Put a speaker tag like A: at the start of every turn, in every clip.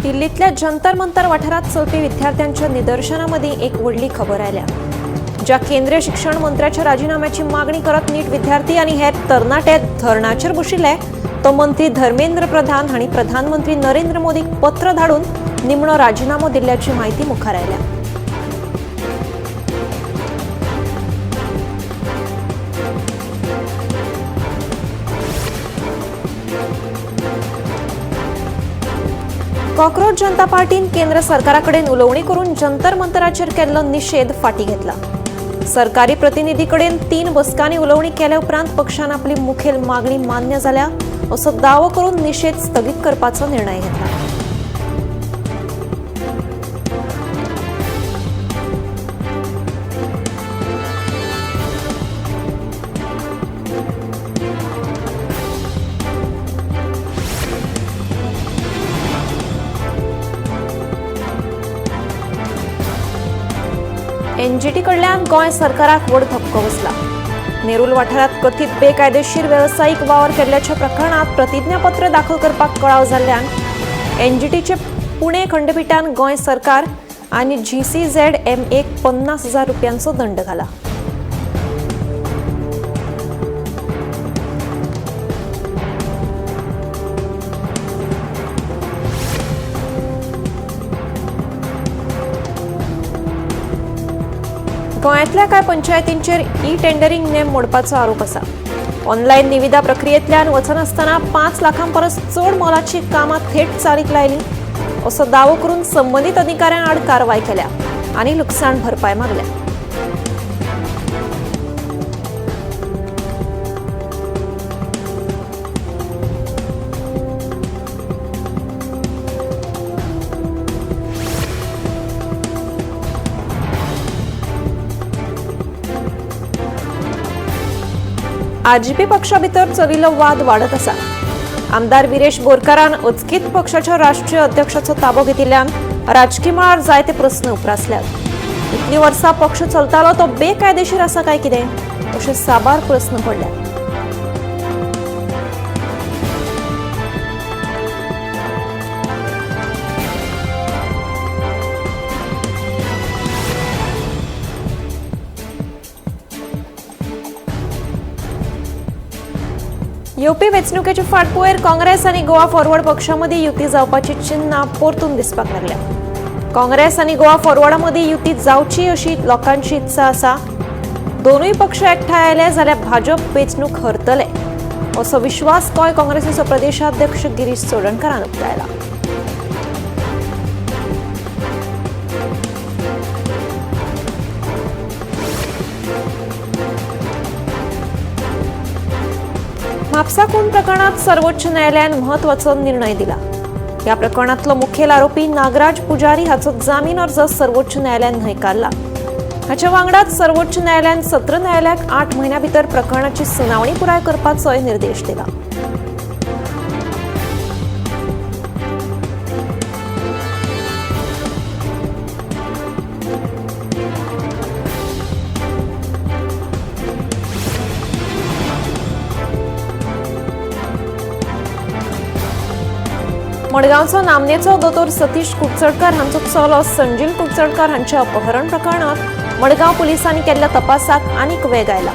A: दिल्लीतल्या जंतर मंतर वाठारांत चलपी विद्यार्थ्यांच्या निदर्शना मदीं एक व्हडली खबर आयल्या. ज्या केंद्रीय शिक्षण मंत्र्याच्या राजीनाम्याची मागणी करत नीट विद्यार्थी आनी हेर तरणाटे धरणाचेर बशिल्ले तो मंत्री धर्मेंद्र प्रधान हांणी प्रधानमंत्री नरेंद्र मोदीक पत्र धाडून निमणो राजीनामो दिल्ल्याची म्हायती मुखार आयल्या. कॉकरोच जनता पार्टीन केंद्र सरकारा कडेन उलोवणी करून जंतर मंतराचेर केल्लो निशेध फाटीं घेतला. सरकारी प्रतिनिधी कडेन 3 बसकांनी उलोवणी केल्या उपरांत पक्षान आपली मुखेल मागणी मान्य जाल्या असो दावो करून निशेध स्थगीत करपाचो निर्णय घेतला. एनजीटी कडल्यान गोंय सरकाराक व्हड धपको बसला. नेरूल वाठारांत कथीत बेकायदेशीर वेवसायीक वावर केल्ल्याच्या प्रकरणांत प्रतिज्ञापत्र दाखल करपाक कळाव जाल्ल्यान एनजीटीचे पुणे खंडपीठान गोंय सरकार आनी GCZM 50,000 रुपयांचो दंड घाला. गोंयांतल्या कांय पंचायतींचेर ई टेंडरिंग नेम मोडपाचो आरोप आसा. ऑनलायन निविदा प्रक्रियेंतल्यान वचनासतना 5 लाखां परस चड मोलाची कामां थेट चालीक लायली असो दावो करून संबंदीत अधिकाऱ्यां आड कारवाय केल्या आनी लुकसाण भरपाय मागल्या. आरजीपी पक्षा भितर चलिल्लो वाद वाडत आसा. आमदार विरेश बोरकारान अचकीत पक्षाच्या राष्ट्रीय अध्यक्षाचो ताबो घेतिल्ल्यान राजकी मळार जायते प्रस्न उप्रासल्यात. इतलीं वर्सां पक्ष चलतालो तो बेकायदेशीर आसा काय कितें अशे साबार प्रस्न पडल्यात. येवपी वेंचणुकेचे फाटभुंयेर काँग्रेस आनी गोवा फॉरवर्ड पक्षा मदीं युती जावपाची चिन्नां परतून दिसपाक लागल्या. काँग्रेस आनी गोवा फॉरवर्डा मदीं युती जावची अशी लोकांची इत्सा आसा. दोनूय पक्ष एकठांय आयले जाल्यार भाजप वेंचणूक हरतले असो विश्वास गोंय काँग्रेसीचो प्रदेशाध्यक्ष गिरीश चोडणकारान उक्तायला. म्हापसा खून प्रकरणात सर्वोच्च न्यायालयान म्हत्वाचो निर्णय दिला. ह्या प्रकरणांतलो मुखेल आरोपी नागराज पुजारी हाचो जामीन अर्ज सर्वोच्च न्यायालयान न्हयकारला. हाच्या वांगडाच सर्वोच्च न्यायालयान सत्र न्यायालयाक 8 म्हयन्यां भितर प्रकरणाची सुनावणी पुराय करपाचोय निर्देश दिला. मडगांवचो नामनेचो दोतोर सतीश कुडचडकार हांचो चलो संजील कुडचडकार हांच्या अपहरण प्रकरणांत मडगांव पुलिसांनी केल्ल्या तपासाक आनीक वेग आयला.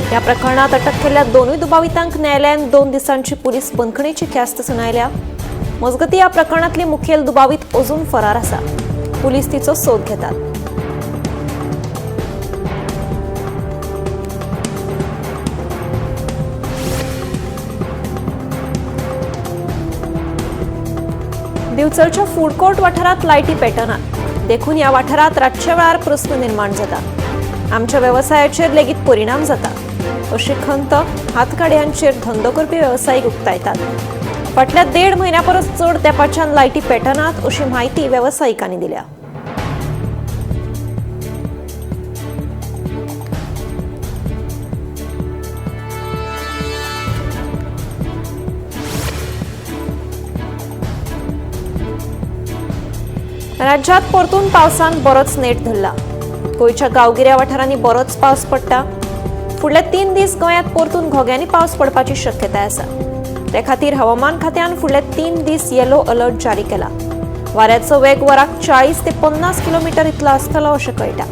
A: ह्या प्रकरणांत अटक केल्ल्या 2 दुबावितांक न्यायालयान 2 दिसांची पुलीस बंदखणीची ख्यास्त सुनायल्या. मजगतीं ह्या प्रकरणांतली मुखेल दुबावीत अजून फरार आसा. पुलीस तिचो सोद घेतात. दिवचलच्या फूड कोर्ट वाठारांत लायटी पेटनात देखून ह्या वाठारांत रातच्या वेळार प्रस्न निर्माण जाता. आमच्या वेवसायाचेर लेगीत परिणाम जाता अशी खंत हातगाडयांचेर धंदो करपी वेवसायीक उक्तायतात. फाटल्या 1.5 म्हयन्या परस चड तेंपाच्यान लायटी पेटनात अशी म्हायती वेवसायिकांनी दिल्या. राज्यात परतून पावसान बरोच नेट धरला. गोंयच्या गांवगिऱ्या वाठारांनी बरोच पावस पडटा. फुडले 3 दीस गोंयांत परतून घोग्यांनी पावस पडपाची शक्यताय आसा. ते खातीर हवामान खात्यान फुडले 3 दीस येलो अलर्ट जारी केला. वाऱ्याचो वेग वराक 40 ते 50 किलोमीटर इतलो आसतलो अशें कळटा.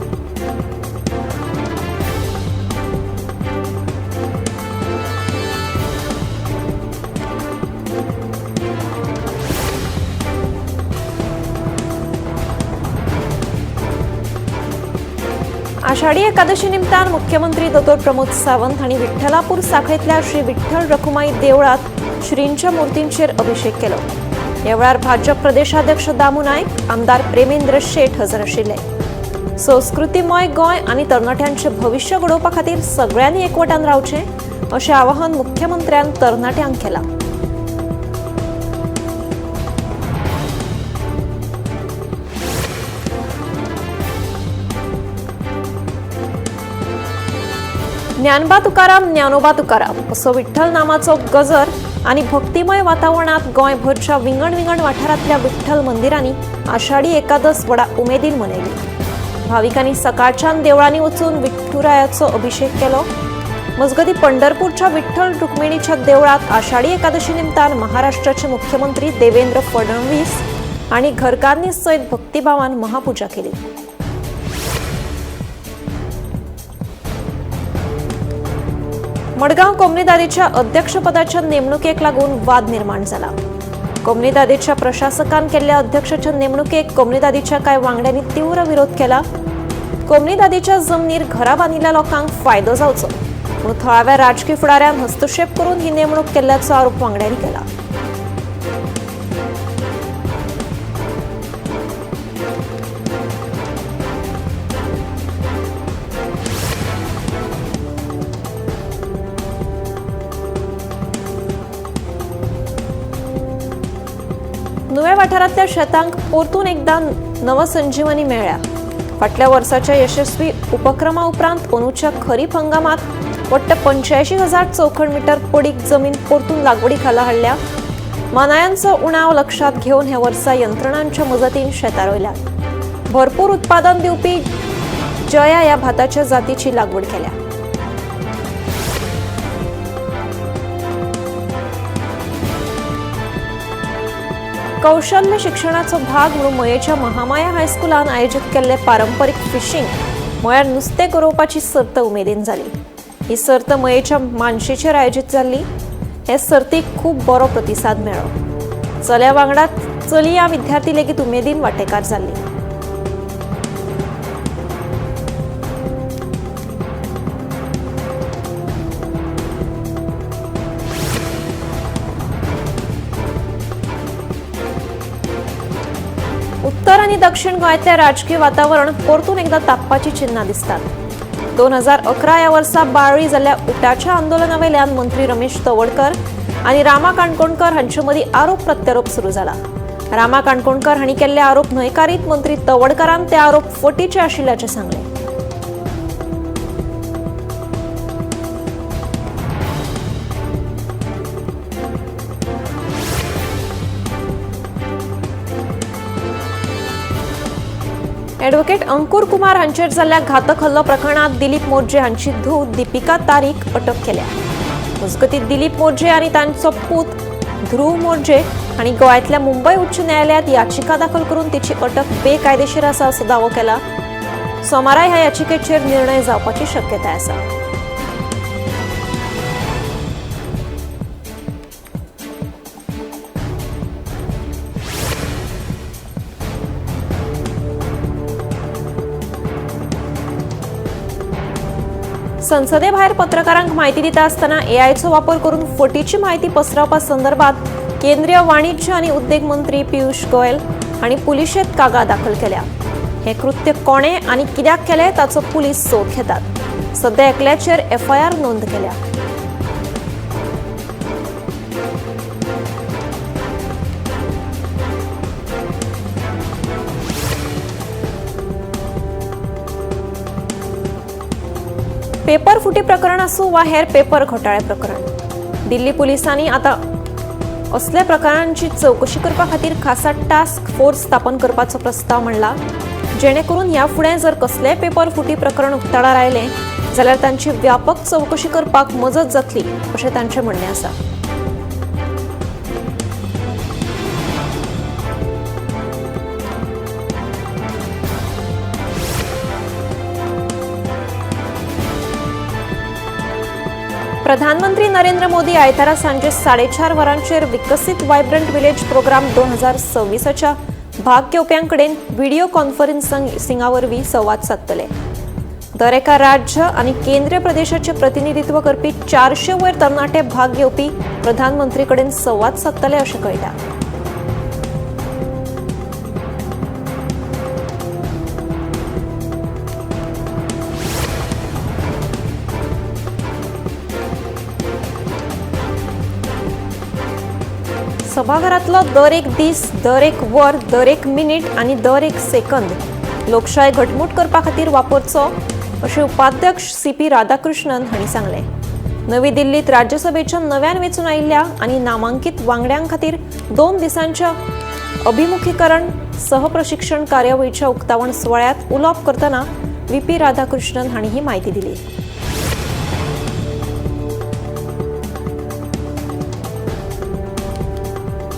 A: आषाढी एकादशी निमतान मुख्यमंत्री दोतोर प्रमोद सावंत हांणी विठ्ठलापूर साखळेंतल्या श्री विठ्ठल रखुमाई देवळात श्रींच्या मूर्तींचेर अभिषेक केलो. ह्या वेळार भाजप प्रदेशाध्यक्ष दामू नायक, आमदार प्रेमेंद्र शेट हजर आशिल्ले. संस्कृतीमय गोंय आनी तरणाट्यांचें भविश्य घडोवपा खातीर सगळ्यांनी एकवटान रावचें अशें आवाहन मुख्यमंत्र्यान तरणाट्यांक केलां. ज्ञानबा तुकाराम ज्ञानोबा तुकाराम असो विठ्ठल नामाचो गजर आनी भक्तिमय वातावरणात गोंयभरच्या विंगड विंगड वाठारांतल्या विठ्ठल मंदिरांनी आषाढी एकादस व्हडा उमेदीन मनयली. भाविकांनी सकाळच्यान देवळांनी वचून विठ्ठुरायाचो अभिषेक केलो. मजगतीं पंढरपूरच्या विठ्ठल रुक्मिणीच्या देवळात आषाढी एकादशी निमतान महाराष्ट्राचे मुख्यमंत्री देवेंद्र फडणवीस आनी घरकान्नी सयत भक्तिभावान महापूजा केली. मडगांव कोमनिदादीच्या अध्यक्षपदाच्या नेमणुकेक लागून वाद निर्माण जाला. कोमनिदादीच्या प्रशासकान केल्ल्या अध्यक्षाच्या नेमणुकेक कोमनिदादीच्या कांय वांगड्यांनी तीव्र विरोध केला. कोमनिदादीच्या जमनीर घरां बांदिल्ल्या लोकांक फायदो जावचो म्हूण थळाव्या राजकी फुडाऱ्यान हस्तक्षेप करून ही नेमणूक केल्ल्याचो आरोप वांगड्यांनी केला. नुवें वाठारांतल्या शेतांक परतून एकदां नवसंजीवनी मेळ्ळ्या. फाटल्या वर्साच्या यशस्वी उपक्रमा उपरांत अंदूच्या खरीप हंगामात वट्ट 85,000 चौखण मीटर पडीक जमीन परतून लागवडी खाला हाडल्या. मानायांचो उणाव लक्षात घेवन ह्या वर्सा यंत्रणांच्या मजतीन शेतां रोयल्यात. भरपूर उत्पादन दिवपी जया ह्या भाताच्या जातीची लागवड केल्या. कौशल्य शिक्षणाचो भाग म्हणून मयेच्या महामाया हायस्कुलान आयोजीत केल्ले पारंपरीक फिशींग म्हळ्यार नुस्तें गरोवपाची सर्त उमेदीन जाली. ही सर्त मयेच्या मानशेचेर आयोजीत जाल्ली. हे सर्तीक खूब बरो प्रतिसाद मेळ्ळो. चल्या वांगडा चलया विद्यार्थी लेगीत उमेदीन वांटेकार जाल्ली. उत्तर आणि दक्षिण गोंयांतलें राजकीय वातावरण परतून एकदा तापपाची चिन्हां दिसतात. 2011 ह्या वर्सा बाळ्ळी जाल्ल्या उटाच्या आंदोलनावेल्यान मंत्री रमेश तवडकर आनी रामा काणकोणकर हांचे मदीं आरोप प्रत्यारोप सुरू जाला. रामा काणकोणकर हांणी केल्ले आरोप न्हयकारीत मंत्री तवडकरान ते आरोप फटीचे आशिल्ल्याचें सांगलें. ॲडव्होकेट अंकुर कुमार हांचेर जाल्ल्या घातक हल्लो प्रकरणात दिलीप मोर्जे हांची धूव दीपिका तारीक अटक केल्या. मजगतीं दिलीप मोर्जे आनी तांचो पूत ध्रुव मोर्जे हांणी गोंयांतल्या मुंबय उच्च न्यायालयात याचिका दाखल करून तिची अटक बेकायदेशीर आसा असो दावो केला. सोमारा ह्या याचिकेचेर निर्णय जावपाची शक्यताय आसा. संसदेभायर पत्रकारांक माहिती दिता आसतना एआयचो वापर करून फटीची माहिती पसरावपा संदर्भात केंद्रीय वाणिज्य आनी उद्देग मंत्री पियुष गोयल हांणी पुलिशेंत कागाळ दाखल केल्या. हें कृत्य कोणे आनी कित्याक केलें ताचो पुलीस सोद घेतात. सध्या एकल्याचेर एफआयआर नोंद केल्या. पेपर फुटी प्रकरण आसूं वा हेर पेपर घोटाळे प्रकरण, दिल्ली पुलिसांनी आतां असल्या प्रकारांची चवकशी करपा खातीर खासा टास्क फोर्स स्थापन करपाचो प्रस्ताव मांडला, जेणे करून ह्या फुडें जर कसलेय पेपर फुटी प्रकरण उक्ताडार आयलें जाल्यार तांची व्यापक चवकशी करपाक मजत जातली अशें तांचें म्हणणें आसा. प्रधानमंत्री नरेंद्र मोदी आयतारा सांजे 4:30 वरांचेर विकसीत वायब्रंट विलेज प्रोग्राम 2026च्या भाग घेवप्यां कडेन व्हिडिओ कॉन्फरन्सिंगा वरवीं संवाद सादतले. दर एका राज्य आनी केंद्रीय प्रदेशाचे प्रतिनिधित्व करपी 400 वयर तरणाटे भाग घेवपी प्रधानमंत्री कडेन संवाद सादतले अशें कळटा. सभाघरातलो दर एक दीस, दर एक वर, दर एक मिनीट आनी दर एक सेकंद लोकशाय घटमूट करपा खातीर वापरचो अशें उपाध्यक्ष सीपी राधाकृष्णन हांणी सांगलें. नवी दिल्लीत राज्यसभेच्या नव्यान वेंचून आयिल्ल्या आनी नामांकीत वांगड्यां खातीर 2 दिसांच्या अभिमुखीकरण सहप्रशिक्षण कार्यावळीच्या उक्तावण सुवाळ्यात उलोवप करतना व्हीपी राधाकृष्णन हांणी ही म्हायती दिली.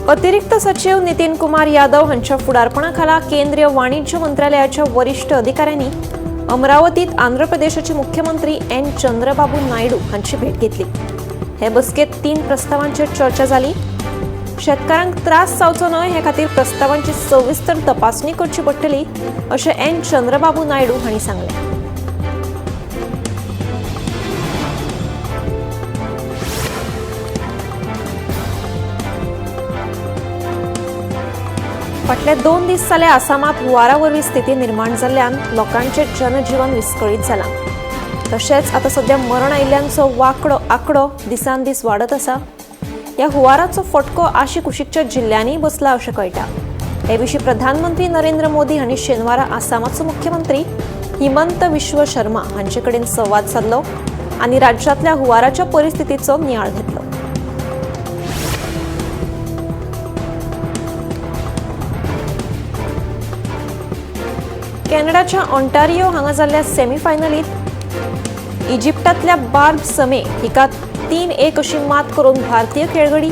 A: अतिरिक्त सचिव नितीन कुमार यादव हांच्या फुडारपणाखाला केंद्रीय वाणिज्य मंत्रालयाच्या वरिष्ठ अधिकाऱ्यांनी अमरावतीत आंध्र प्रदेशाचे मुख्यमंत्री एन चंद्रबाबू नायडू हांची भेट घेतली. हे बसकेत 3 प्रस्तावांचेर चर्चा जाली. शेतकारांक त्रास जावचो न्हय हे खातीर प्रस्तावांची सविस्तर तपासणी करची पडटली अशें एन चंद्रबाबू नायडू हांणी सांगलें. फाटले 2 दीस जाले आसामात हुंवारा वरवीं स्थिती निर्माण जाल्ल्यान लोकांचें जनजीवन विस्कळीत जालां. तशेंच आतां सद्या मरण आयिल्ल्यांचो आंकडो दिसान दीस वाडत आसा. ह्या हुंवाराचो फटको आशिकुशीकच्या जिल्ल्यांनीय बसला अशें कळटा. हे विशीं प्रधानमंत्री नरेंद्र मोदी हांणी शेनवारा आसामाचो मुख्यमंत्री हिमंत विश्व शर्मा हांचे कडेन संवाद सादलो आनी राज्यांतल्या हुंवाराच्या परिस्थितीचो नियाळ घेतलो. कॅनडाच्या ऑन्टारियो हांगा जाल्ल्या सेमीफायनलीत इजिप्तांतल्या बार्ब समे हिका 3-1 अशी मात करून भारतीय खेळगडी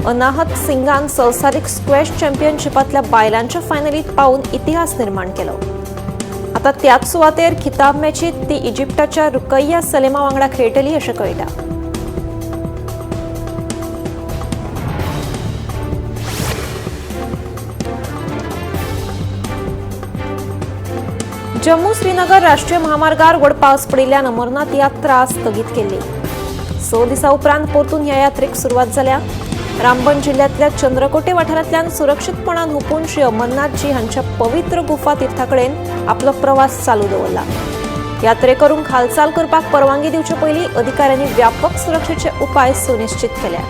A: अनाहत सिंगान संवसारीक स्क्वॅश चॅम्पियनशिपांतल्या बायलांच्या फायनलीत पावून इतिहास निर्माण केलो. आतां त्याच सुवातेर खिताब मॅचीत ती इजिप्ताच्या रुकैया सलेमा वांगडा खेळटली अशें कळटा. जम्मू श्रीनगर राष्ट्रीय महामार्गार व्हड पावस पडिल्ल्यान अमरनाथ यात्रा स्थगीत केल्ली. 6 दिसां उपरांत परतून ह्या यात्रेक सुरवात जाल्या. रामबन जिल्ल्यांतल्या चंद्रकोटे वाठारांतल्यान सुरक्षीतपणान हुपून श्री अमरनाथजी हांच्या पवित्र गुफा तीर्था कडेन आपलो प्रवास चालू दवरला. यात्रेकरूंक हालचाल करपाक परवानगी दिवचे पयलीं अधिकाऱ्यांनी व्यापक सुरक्षेचे उपाय सुनिश्चित केल्या.